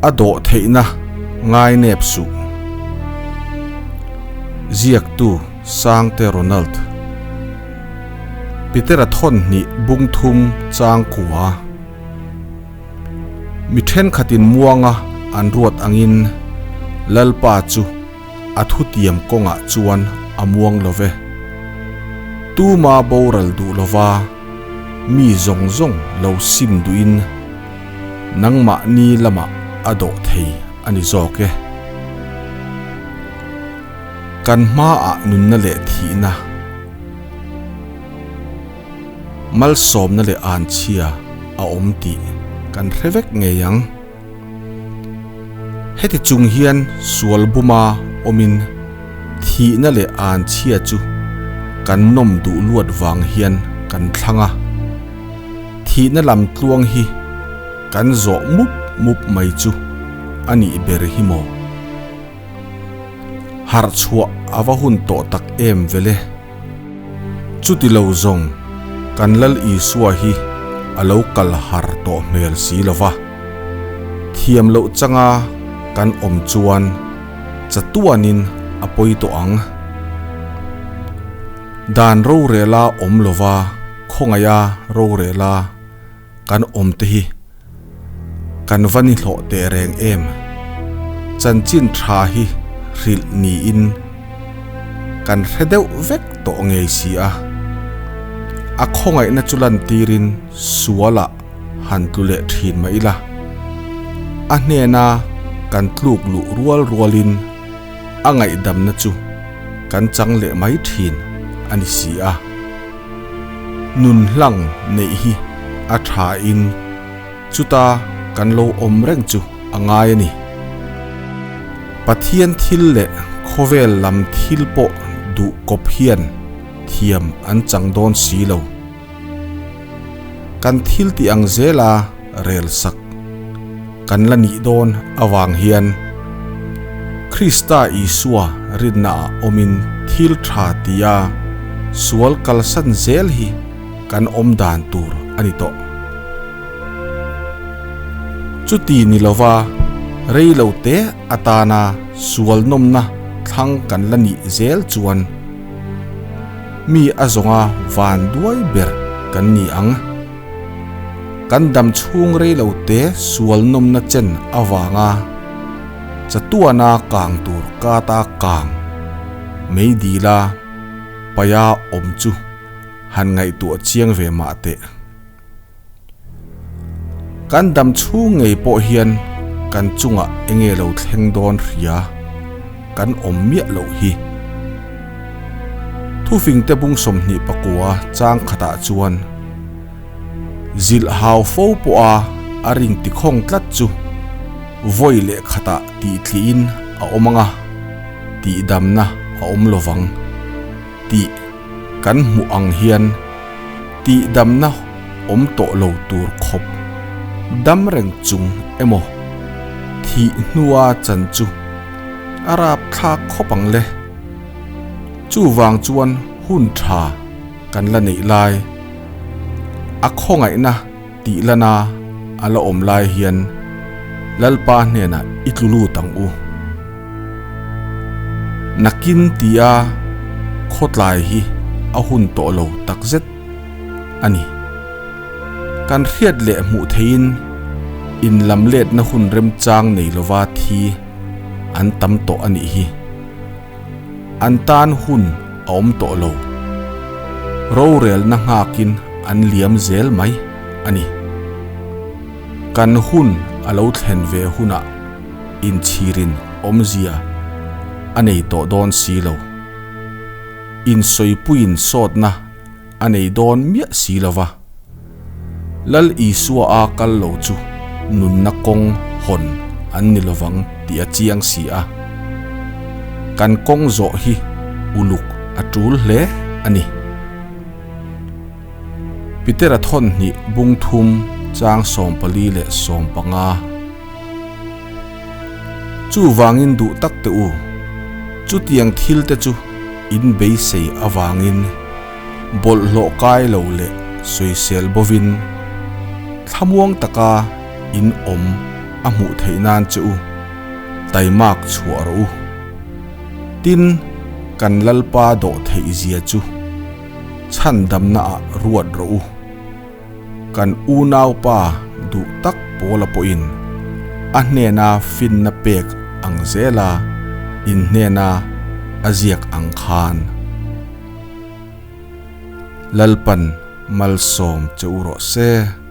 A dawh theihna ngainep suh. Ziaktu Sangte Ronald. Petera thawn hnih bung thum chang kua. Mi thenkhatin muanga an ruat angin Lalpa chu a thutiam kawngah chuan a muang lo ve. Tuma boral duh lova mi zawng zawng lo sim duhin nangmahni lamah a dawh thei a ni zawk e. Kan hmaah nunna leh thihna, malsawmna leh anchhia a awm tih kan hre vek ngei ang. Heti chung hian sual buma awmin thihna leh anchhia chu kan nawm duh luat vang hian kan thlang a. Thihna lam tluang hi kan zawh mup mup mai chu a nih ber hi maw? Harh chhuah a va hun tawh tak em vele? Chuti lo zawng kan Lal Isua hi a lo kal har tawh hmel si lo va, thiam loh changa kan awm chuan chatuanin a pawi tawh ang. Dan rorela awm lova khawngaiha rorela kan awm te hi kan va ni hlawh teh reng em? Chanchin tha hi hrilh niin kan hre deuh vek tawh ngei si a. A khawngaihna chu lantirin sualah han tlu leh thin mah ila, a hnena kan tluk luh rual rualin a ngaihdamna chu kan chang leh mai thin a ni si a. Nun hlang neih hi a tha in chuta kan lo awm reng chu a ngai a ni. Pathian thil leh khawvel lam thil pawh duh kawp hian thiam an chang dawn si lo. Kan thil tih ang zela rel sak kan la nih dawn avang hian Krista Isua rinnaah awmin thil tha tia sual kalsan zel hi kan awm dan tur a ni tawh. Chuti ni lova rei lo te atana sual nawmna thlang kan la nih zel chuan mi a zawnga van duai ber kan ni ang. Kan dam chhung rei lo te sual nawmna chen avanga chatuana kang tur kata kang mei dila paia awm chu han ngaihtuah chiang ve mah teh. Kan dam chhung ngei pawh hian kan chungah enge lo thleng dawn hria kan awm miah loh hi. Thufingte bung 29 chang khatah chuan zilh hau fo pawha a ring tikhawng tlat chu vawi leh khatah tihthlihin a awm ang a, tihdamna a awm lovang tih kan hmuh ang hian tihdamna awm tawh lo tur khawp dam reng chung emaw thih hnua chan chu a rap thlak khawp ang le. Chuvang chuan hun tha kan la neih lai, a khawngaihna tih lana a la awm lai hian Lalpa hnenah i tlu lut ang u. Nakin tia khawtlai hi a hun tawh lo takzet a ni. Kan hriat leh hmuh theihin inlam letna hun remchang nei lova thi an tam tawh a nih hi. An tan hun a awm tawh lo. Rorelna nghakin an liam zel mai a ni. Kan hun a lo thlen ve hunah inchhirin awmzia a nei tawh dawn si lo. Insawipuiin sawtna a nei dawn miah si lo va. Lal Isua a kal lo chu nunna kawng hawn an ni lovang tih a chiang si a. Kan kawng zawh hi uluk a tul hle a ni. Petera thawn hnih bung thum chang 14 leh 15. Chuvangin duh tak teh u, chutiang thil te chu in beisei avangin bawlhhlawh kai lo leh sawisel bovin thlamuang taka in awm a hmuh theih nan che u taimak chhuah rawh u. Tin, kan Lalpa dawh theih zia chu chhandamna ah ruat rawh u. Kan unaupa duh tak Paula pawhin a hnena finna pek ang zela in hnena a ziak ang khan Lalpan malsawm che u rawh se.